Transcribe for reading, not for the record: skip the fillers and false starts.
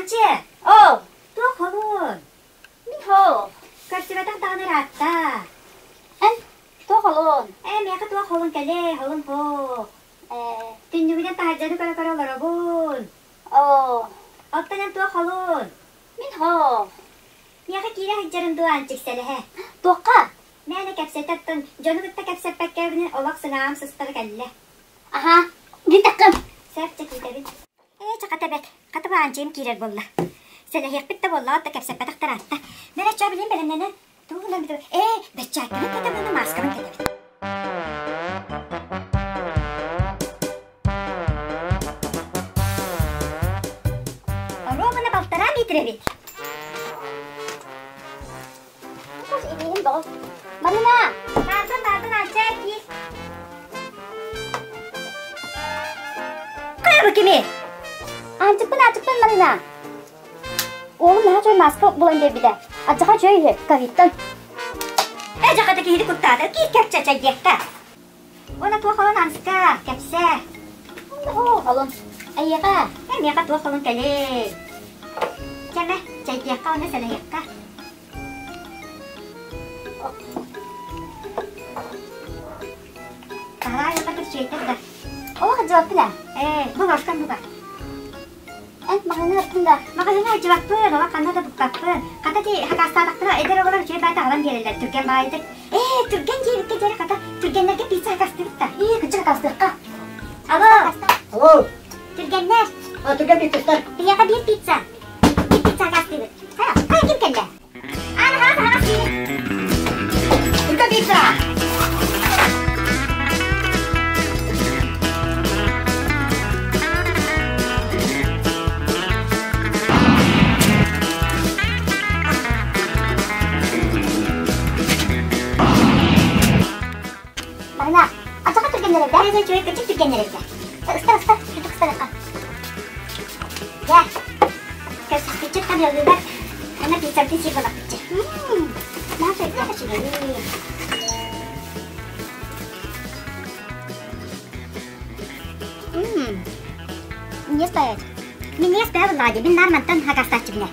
Аанчы! Оо! Туох холун? Мин һоо. Көрсүбэтэх даҕаны ыраатта. Эн туох холун? Ээ, миэхэ туох холун кэлээ, холун һоо. Ээ. Түннүгүнэн таһырдьаны көрө-көрө олоробун. Оо. Оттон эн туох холун? Мин һоо. Миэхэ киирэ сылдьарын дуо, Аанчык сэлэһэ? Туохха? Мээнэ кэпсэтэ оттон дьону кытта кэпсэппэккэбин олох сыҥааҕым сыстара кэллэ. Аһаа, мин таккым. Сөп, чэ киитэбин. Ээ, чэ хата бэт, хата бу Аанчыйым киирэр буолла. Сэлэһиэхпит да буоллаҕа да кэпсэппэтэхтэр аатта. Мэр оччоо билин бэлэмнэнэн, тугунан бүтэ Ээ, бэрчээккэбин кэтэбин уонна мааскабын кэтэбин. Оруобуна балтараа метр эбит. Илииһин боҕус. Марина! Баарбын, баарбын, Аанча, киир. Хайа бу кими? Аанчыкпын, аанчыкпын, Марина! Уолум наһаа үчүгэй мааска булан биэрбитэ. Адьаха үчүгэй үһү, ковидтан. Ээ, дьахата киһини куттаата, киир кэпчэ чэйдиэххэ. Уонна туох олун Анска, кэпсээ. Оо, холун. Эйиэхэ. Ээ, миэхэ туох холун кэлий. Чэмэ, чэйдиэххэ уонна сэлэһиэххэ. Таһараа ыалларгыт үчүгэйдэр да? Олох сылдьыбаппын ээ. Ээ, бу ложкам бу бар. Эн маҕаһыыҥҥа ыттыҥ да? Маҕаһыыҥҥа сылдьыбаппын, олох ханна да букпаппын. Хата ити хакаастаатахтара эдэр оҕолор үчүгэй баайта аҕалан биэрэллэр, түргэн баайытык. Ээ, түргэн диэбиккэ диэри хата түргэннэргэ пицца хакастыыбыт да. Ии, кырдьык хакастыахха. Алло! Алло! Түргэннэр! А, түргэн пиццастар. Биһиэхэ биир пицца. Биир пицца хакастыыбыт. Хайа, хайа ким кэллэ? Аана, хаҕас, хаҕас киирин. Түргэн пицца! Марина, алдьархай түргэннэр эбит ээ. Ээ, үчүгэй кырдьык түргэннэр эбит ээ. Ыста, ыста, кырдьык ыстаныахха. Дьэ, көрсүспүччүт табыаллыылар. Аны пиццабытын сиир буоллахпытчы. Наһаа үчүгэй. Үчүгэй. Мне стоять. Минньигэс бэйэ буллаҕа дии. Мин наар мантан хакастааччыбын ээ.